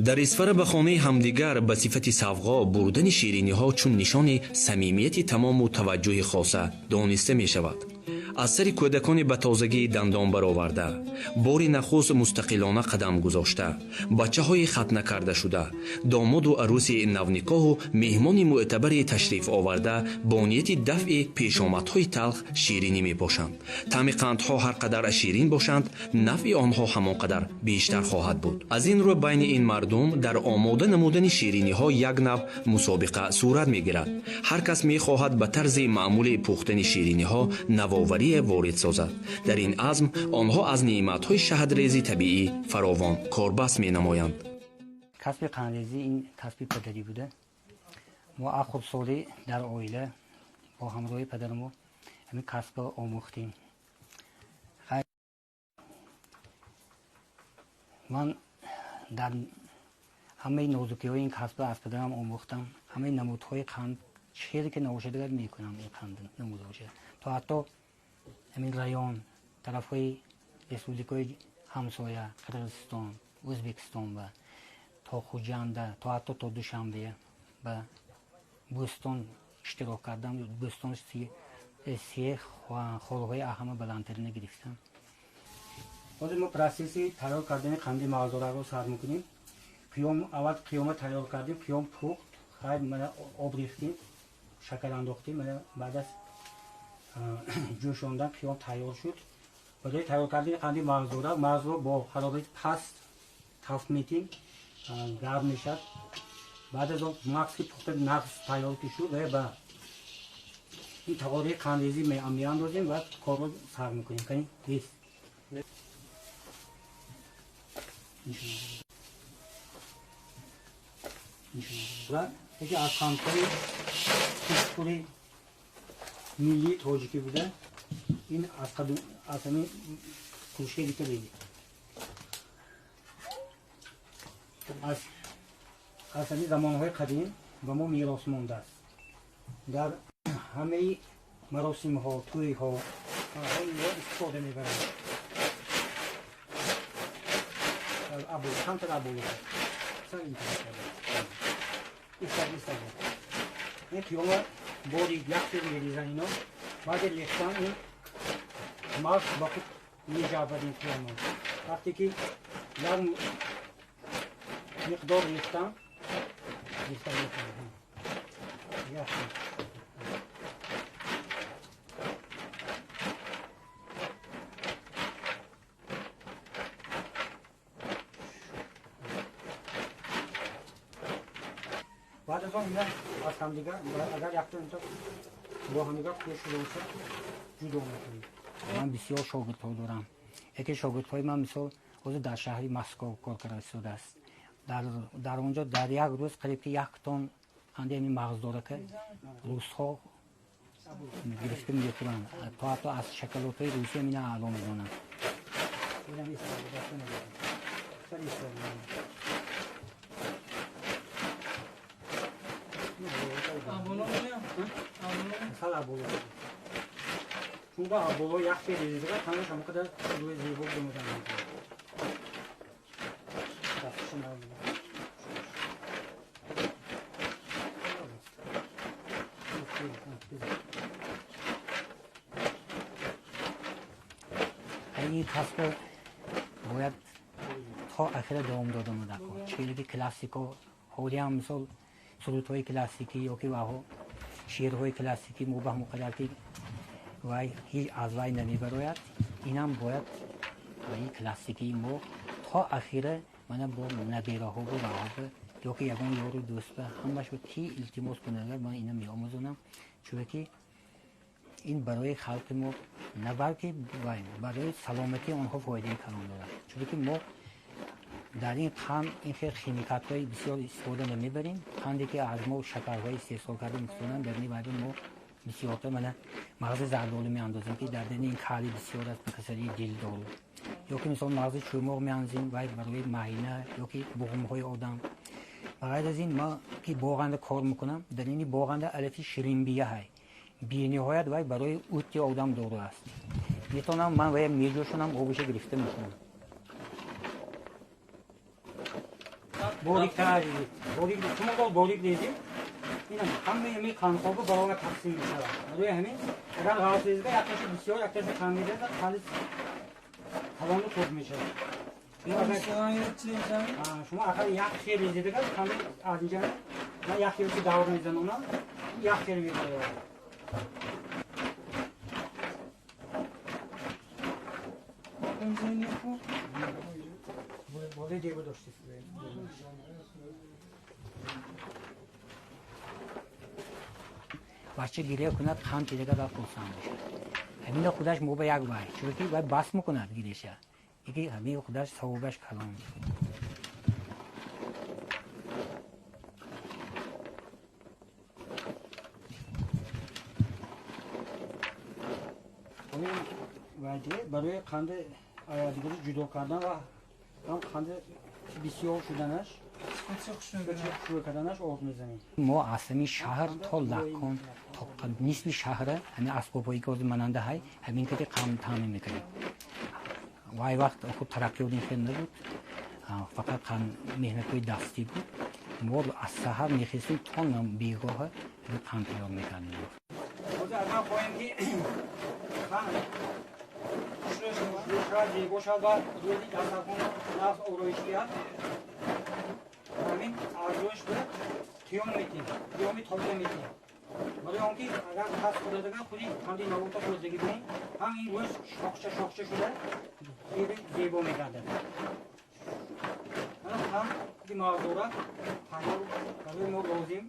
Дар Исфара ба хонаи ҳамдигар ба сифати савғо бурдани шириниҳо чун нишони самимияти тамому таваҷҷӯҳи хоса дониста мешавад. Аз сари кӯдакони ба тозагӣ дандон бароварда, бори нахуст мустақилона қадам гузошта, бачаҳои хатна кардашуда, домоду арӯси навникоҳу меҳмони мӯътабари ташриф оварда бо нияти дафъи пешомадҳои талх ширинӣ мепошанд. Таъми қандҳо ҳар қадар ширин бошанд, нафъи онҳо ҳамон қадар бештар хоҳад буд. Аз ин рӯ байни ин мардум дар омода намудани шириниҳо як нав мусобиқа сурат мегирад. Ҳар кас мехоҳад ба тарзи маъмули пухтани шириниҳо навоварие ворид созад. Дар ин азм онҳо аз неъматҳои шаҳдрези табиӣ фаровон корбаст менамоянд. Касби қандрезӣ ин касби падарӣ буда. Мо аз хурдсолӣ дар оила бо ҳамроҳи падарамо ҳамин касбро омӯхтем. Ман дар ҳамаи нозукиҳои ин касбро аз падарам омӯхтам. Ҳамаи намудҳои қанд чизе ки набошад мекунам, ин қанд намуд бошад. То ҳатто ҳамин район, тарафҳои республикаҳои ҳамсоя, Қирғизистон, Ӯзбекистон ва то Хуҷанда, то ҳатто то Душанбе ба Бӯстон иштирок кардам. Бӯстон се холҳои ҳама баландтарина гирифтам. Ҳозир мо процесси тайёр кардани қанди мағздораро сар мекунем. Аввал қиёма тайёр кардем, қиём пухт, хайр мана об рехтем, шакар андохтем, мана баъд аз ҷӯшондан қиём тайёр шуд. Барои тайёр кардани қанди мағздора мағзро бо ҳарорати паст тафт метем, гарм мешавад. Баъд аз он мағз ки пухта нағз тайёр ки шуд, ба ин тағораи қандрезӣ меандозем ва корро сар мекунем. Кани рез. Ва яке аз қандҳои хушхӯри миллии тоҷикӣ буда, ин аз ҳамин кружка гирифта бигир. Аз ҳамин замонҳои қадим ба мо мерос мондааст. Дар ҳамаи маросимҳо, тӯйҳо инро истифода мебаранд. Камтар аболо ин қиёма бори як сер мерезан ино, баъде рехтан ин мағз ба худ меҷабад ин қиёма. Вақте ки як миқдор рехтан, рехта метавонад. Баъд аз он ина аз ҳамдигар агар якто инто бо ҳамдигар хуш шуда бошад, ҷудо мекунем. Ман бисёр шогирдҳо дорам. Яке шогирдҳои ман мисол ҳозир дар шаҳри Москов кор карда истодааст. Дар он ҷо дар як рӯз қариб ки як тон қанди ҳамин мағздорака русҳо гирифта мехӯранд. То ҳатто аз шоколадҳои русия ҳам ина аъло медонанд. Чун ба боло як сер резида танаш ҳамон қадар рӯи зебо бимодан. Ин касбро бояд то ахира давом дода мудако. Чизе ки классико ҳолиам мисол сурудҳои классикӣ ё ки ваҳо шеърҳои классикӣ мо ба ҳамон қадар ки вай ҳеҷ аз вай намебарояд, инам бояд ба ин классикии мо то ахира мана бо набераҳову ваҳоба ё ки ягон ёру дӯстба ҳамашро ки илтимос кунад, ман ина меомӯзонам, чунки ин барои халқи мо на балки барои саломатии онҳо фоидаи калон дорад. Чунки мо дар ин қанд ин хел химикатҳои бисёр истифода намебарем. Қанде ки аз мо шакарҳои истеҳсол карда мекунанд, дар ин вайда мо бисёртар мана мағзи зардолу меандозем, ки дар дини ин калий бисёр аст, касалии дил дору. Ё ки мисол мағзи чӯмоқ меандозем, вай барои маҳина ё ки буғумҳои одам. Ба ғайр аз ин ма ки боғанда кор мекунам, дар ини боғанда алафи ширинбия ҳай. Бениҳоят вай барои ути одам дору аст. Метавонам ман вая меҷӯшонам, обиша гирифта мекунам. Бориктар резид. Борик чун борик резид, ин ҳамаи ҳамин қандҳо баробар тақсим мешавад. Барои ҳамин агар ғафс резида якташа бисёр, якташа кам мерезад, қанди калону хурд мешавад. Шумо агар як хел резидага қанди аз инҷа ман як хел ки давр мезанонам, як хел мебарад. Болои дегу доштед. Бача гиря кунад, қанд дига ва хурсанд мешавад. Ҳамина худаш мо ба як вай, чунки вай бас мекунад гиряша. Яки ҳамин худаш савобаш калон. Барои қанди дигари ҷудо кардан ва ҳам қанди бисёр шуданаш, хушрӯ карданаш об мезанем. Мо аз ҳамин шаҳр то Лаккон, то нисфи шаҳра ҳамин асбобҳое ки ҳозир мананда ҳай, ҳамин кади қанд таъмин мекардем. Вай вақт хуб тараққиёт ин хел набуд, фақат қанд меҳнатҳои дастӣ буд. Мо аз саҳар мехестем то бегоҳа қанд тайёр мекардем. Ҳозир агар хоҳем ки қанд хушрӯ зебо шавад ва рӯзи дастархон нағз ороиш диҳад, ҳамин аз рӯш ба қиём метиҳем, қиёми тоза метиҳем. Барои он ки агар кас хӯрдаган худи қанди навота хӯрдагӣ бинем, ҳам ин рӯз шохча шохча шуда хеле зебо мегардад. Ана қанд ки мағз дорад, тайёр барои мо лозим.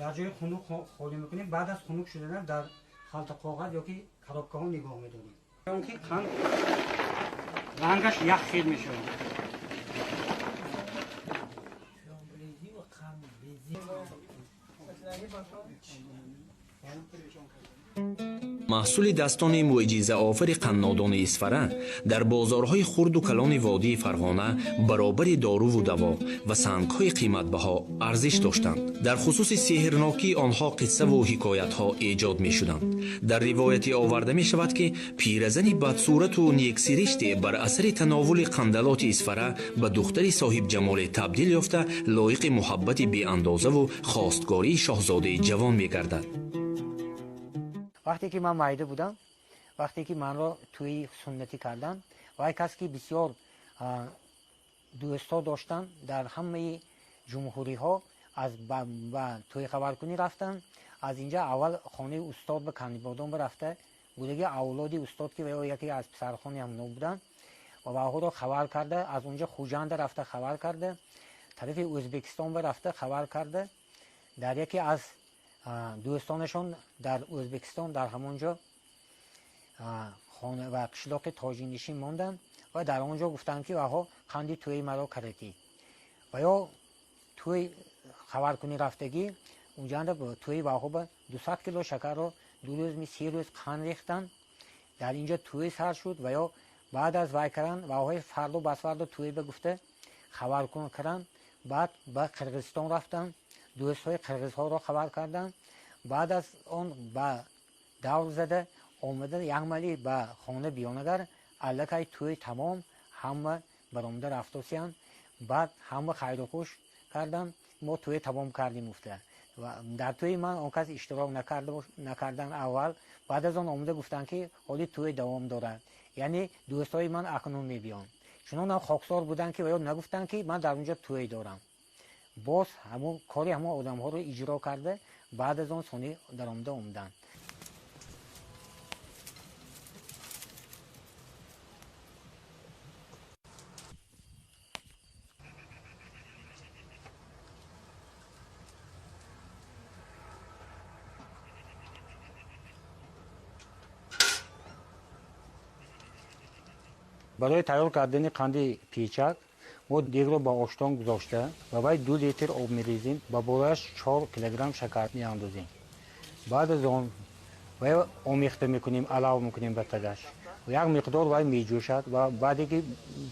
Дар ҷои хунук холӣ мекунем. Баъд аз хунук шуданаш дар халта коғаз ёки коробкаҳо нигоҳ медорем. Он ки қанд рангаш як хел мешавад. Маҳсули дастони мӯъҷизаофари қаннодони Исфара дар бозорҳои хурду калони водии Фарғона баробари доруву даво ва сангҳои қиматбаҳо арзиш доштанд. Дар хусуси сеҳрнокии онҳо қиссаву ҳикоятҳо эҷод мешуданд. Дар ривояте оварда мешавад, ки пиразани бадсурату нексириште бар асари тановули қандалоти Исфара ба духтари соҳибҷамоле табдил ёфта, лоиқи муҳаббати беандозаву хостгории шоҳзодаи ҷавон мегардад. Вақте ки ман майда будам, вақте ки манро тӯи суннатӣ карданд, вай кас ки бисёр дӯстҳо доштанд дар ҳамаи ҷумҳуриҳо, аз ба тӯи хабаркунӣ рафтанд. Аз инҷа аввал хонаи устод ба Канибодон рафта будаги авлоди устод, ки ё яке аз писархони ҳамно буданд, ва ваҳоро хабар карда, аз онҷа Хуҷанда рафта хабар карда, тарафи Ӯзбекистон ба рафта хабар карда, дар яке аз дӯстонашон дар Ӯзбекистон дар ҳамон ҷо хона ва қишлоқи тоҷикнишин монданд ва дар он ҷо гуфтанд, ки ваҳо қанди тӯи маро каратӣ. Ва ё тӯи хабаркунӣ рафтагӣ унҷанда тӯи ваҳо ба 200 кило шакарро 2 рӯз ми 3 рӯз қанд рехтанд. Дар инҷо тӯи сар шуд ва ё баъд аз вай каранд ваҳои фардо басфардо тӯи ба гуфта хабаркун каранд. Баъд ба Қирғизистон рафтанд, дӯстҳои қирғизҳоро хабар карданд. Баъд аз он ба давр зада омада якмали ба хона биёнагар аллакай тӯй тамом, ҳама баромада рафтосиянд. Баъд ҳама хайрухуш карданд, мо тӯй тамом кардем гуфта. Дар тӯи ман он кас иштирок накардан аввал, баъд аз он омада гуфтанд, ки ҳоли тӯй давом дорад, яъне дӯстҳои ман акнун мебиёнд. Чунонам хоксор буданд, ки ва ё нагуфтанд, ки ман дар он ҷо тӯй дорам. Боз ҳамон кори ҳамон одамҳоро иҷро карда, баъд аз он сони даромада омаданд. Барои тайёр кардани қанди печак мо дегро ба оштон гузошта ва вай 2 литр об мерезем, ба болояш 4 килограмм шакар меандозем. Баъд аз он вай омехта мекунем, алав мекунем ба тагаш. Як миқдор вай меҷӯшад ва баъде ки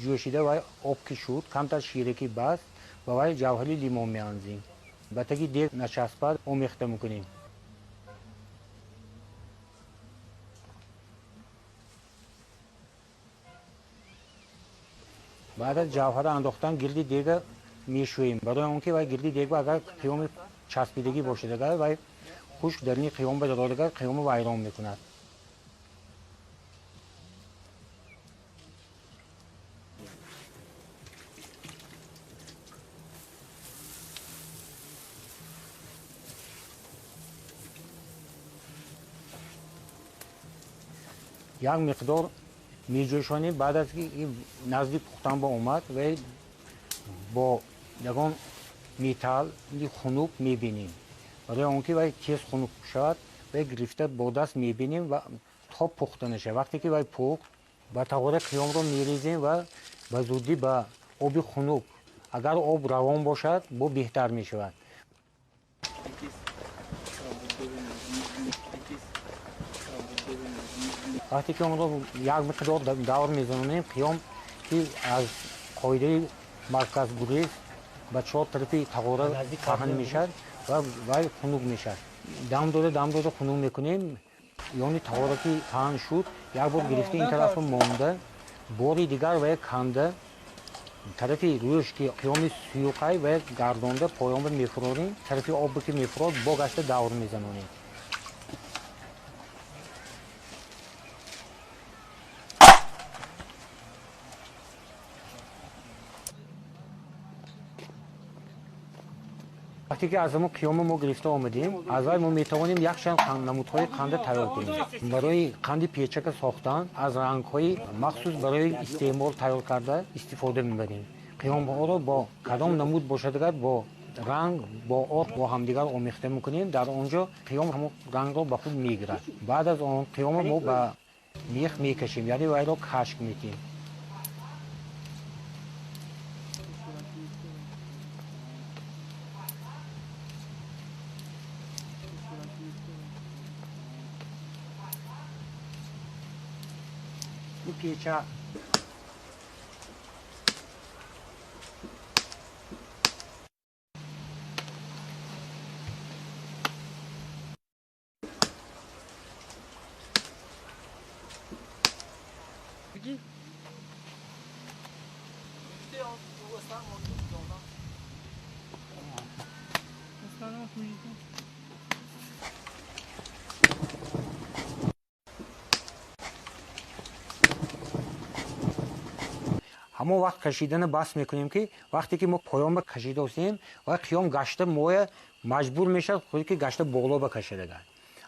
ҷӯшида вай об ки шуд, камтар шире ки баст, ба вай ҷавҳари лимон меандозем. Ба таги дег начаспад, омехта мекунем. Баъд аз ҷавҳара андохтан гирди дега мешӯем, барои он ки вай гирди дег агар қиёми часпидагӣ бошад, агар вай хушк дарини қиём ба дарод, агар қиёмро вайрон мекунад. Як миқдор меҷӯшонем. Баъд аз ки назди пухтан ба омад, вай бо ягон металл хунук мебинем, барои он ки вай тез хунук шавад. Вай гирифта бо даст мебинем ва то пухта нашавад. Вақте ки вай пухт, ба тағора қиёмро мерезем ва ба зудӣ ба оби хунук, агар об равон бошад, бо беҳтар мешавад. Вақте ки онро як миқдор давр мезанонем, қиём ки аз қоидаи марказгурез ба чор тарафи тағора паҳн мешавад ва вай хунук мешавад. Дам дода, дам дода хунук мекунем. Ёни тағора ки паҳн шуд, як бор гирифта ин тарафро монда, бори дигар вай канда тарафи рӯш ки қиёми сӯюқай вай гардонда поёнба мефурорем. Тарафи обе ки мефурод, бо гашта давр мезанонем. Вақте ки аз ҳамон қиёма мо гирифта омадем, аз вай мо метавонем якчанд намудҳои қанда тайёр кунем. Барои қанди печака сохтан аз рангҳои махсус барои истеъмол тайёр карда истифода мебарем. Қиёмҳоро бо кадом намуд бошад, агар бо ранг бо об бо ҳамдигар омехта мекунем, дар он ҷо қиём ҳамон рангро ба худ мегирад. Баъд аз он қиёмро мо ба мех мекашем, яъне вайро кашк метиҳем. Печа ҳамон вақт кашидана бас мекунем, ки вақте ки мо поён ба кашида остем, ва қиём гашта моя маҷбур мешавад худ ки гашта боло ба кашидагар.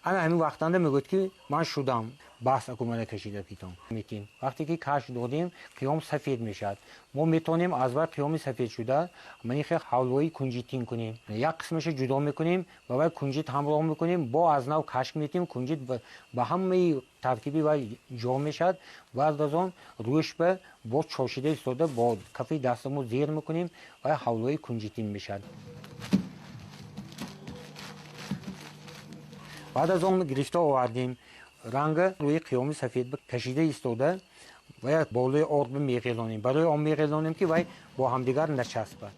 Ана ҳамин вақтанда мегӯяд ки ман шудам, бас аку мана кашида питон метим. Вақте ки каш додем, қиём сафед мешавад. Мо метавонем аз вай қиёми сафед шуда манихе ҳавлои кунҷитин кунем. Як қисмаша ҷудо мекунем, ба вай кунҷит ҳамроҳ мекунем, бо аз нав кашк метим, кунҷит ба ҳамаи таркиби вай ҷо мешавад. Баъд аз он рӯшба бо чошида истода бо кафи дастамо зер мекунем ва ҳавлои кунҷитин мешавад. Баъд аз он гирифта овардем, ранга рӯи қиёми сафед кашида истода ва болои орд меғелонем. Барои он меғелонем, ки вай бо ҳамдигар начаспад.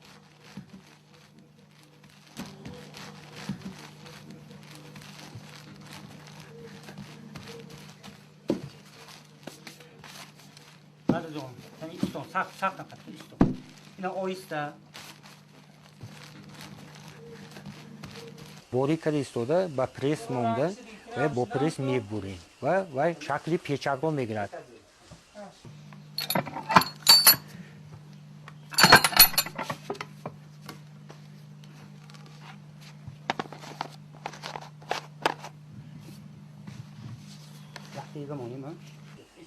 Баъд аз он истон, сахт сахт нақат истон, ина оҳиста борик карда истода ба пресс монда ва бо пресс мебурем ва вай шакли печакро мегирад.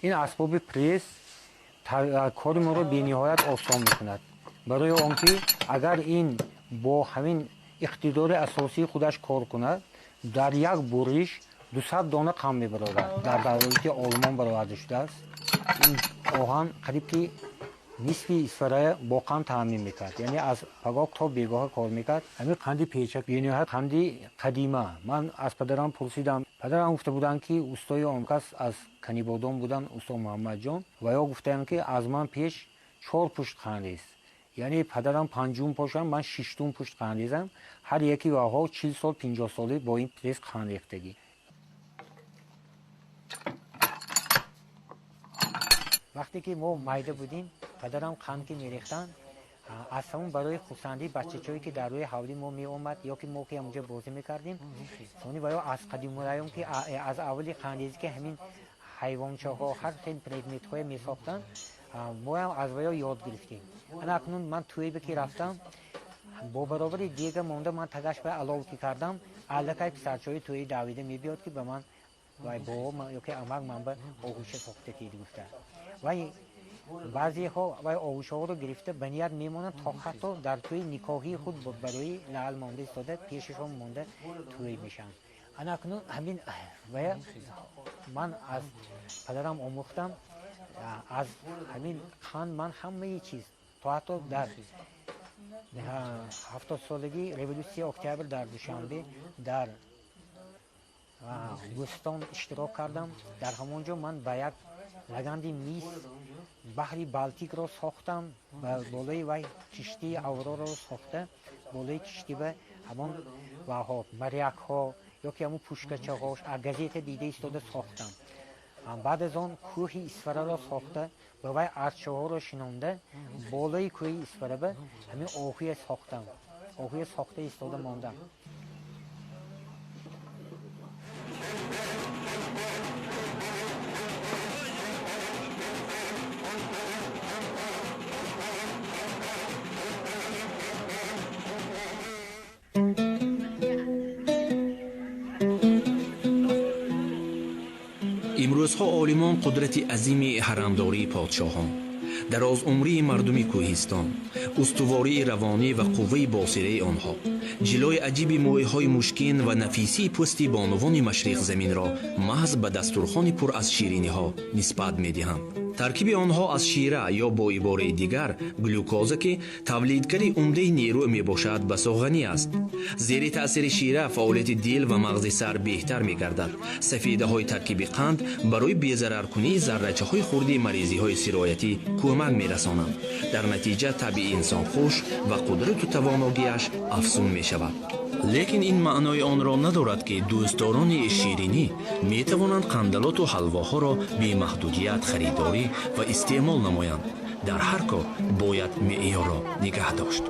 Ин асбоби пресс кори моро бениҳоят осон мекунад, барои он ки агар ин бо ҳамин иқтидори асосии худаш кор кунад, дар як буриш 200 дона қанд мебарорад. Дар давлати Олмон бароварда шудааст. Ин оҳан қариб ки нисфи Исфарая бо қанд таъмин мекард, яъне аз пагоҳ то бегоҳа кор мекард. Ҳамин қанди печак бениҳоят қанди қадима. Ман аз падарам пурсидам, падарам гуфта буданд, ки устои он кас аз Канибодон буданд, усто Муҳаммадҷон, ва ё гуфтаанд, ки аз ман пеш чор пушт қанд аст. Яъне падарам панҷум пошам, ман шиштум пушт қанд резам. Ҳар яки ваҳо 40 сол, 50 солӣ бо ин пресс қанд рехтагӣ. Вақте ки мо майда будем, падарам қанд ки мерехтанд, Аз ҳамон барои хурсандии бачачое ки дар рӯи ҳавли мо меомад ё ки мо ки ҳамонҷо бозӣ мекардем, сони ва ё аз қадимулайём ки аз аввали қандрезӣ ки ҳамин ҳайвончаҳо ҳар хел предметҳое месохтанд, моам аз ваё ёд гирифтем. Ана акнун ман тӯйбе ки рафтам, бо баробари дега монда ман тагаш ба алов ки кардам, аллакай писарчаҳои тӯи давида мебиёд ки ба ман вай бобо ё ки амак ман ба оғӯша сохта кид гуфта. Вай баъзеҳо вай оғӯшаҳоро гирифта ба ният мемонанд, то ҳатто дар тӯи никоҳии худ барои лаъл монда истода пешашон монда тӯй мешаванд. Ана акнун ҳамин вая ман аз падарам омӯхтам. Аз ҳамин қанд ман ҳамаи чиз то ҳатто дар 70-солагии революсияи октябр дар Душанбе дар Гӯстон иштирок кардам. Дар ҳамон ҷо ман ба як лаганди мис баҳри Балтикро сохтам ва болои вай киштии Аврораро сохта, болои киштӣ ба ҳамон ваҳо морякҳо ё ки ҳамон пушкачаҳош аз газета дида истода сохтам. Баъд аз он кӯҳи Исфараро сохта, ба вай арчаҳоро шинонда, болои кӯҳи Исфара ба ҳамин оҳуя сохтам, оҳуя сохта истода мондам. Имрӯзҳо олимон қудрати азими ҳарамдории подшоҳон, дарозумрии мардуми кӯҳистон, устувории равонӣ ва қувваи босираи онҳо, ҷилои аҷиби мӯйҳои мушкин ва нафисии пӯсти бонувони машриқзаминро маҳз ба дастурхони пур аз шириниҳо нисбат медиҳанд. Таркиби онҳо аз шира ё бо ибораи дигар глюкоза, ки тавлидгари умдаи нерӯ мебошад, басо ғанӣ аст. Зери таъсири шира фаъолияти дил ва мағзи сар беҳтар мегардад. Сафедаҳои таркиби қанд барои безараркунии заррачаҳои хурди маризиҳои сироятӣ кӯмак мерасонанд. Дар натиҷа табъи инсон хуш ва қудрату тавоногиаш афзун мешавад. Лекин ин маънои онро надорад, ки дӯстдорони ширинӣ метавонанд қандалоту ҳалвоҳоро бемаҳдудият харидорӣ ва истеъмол намоянд. Дар ҳар кор бояд меъёрро нигаҳ дошт.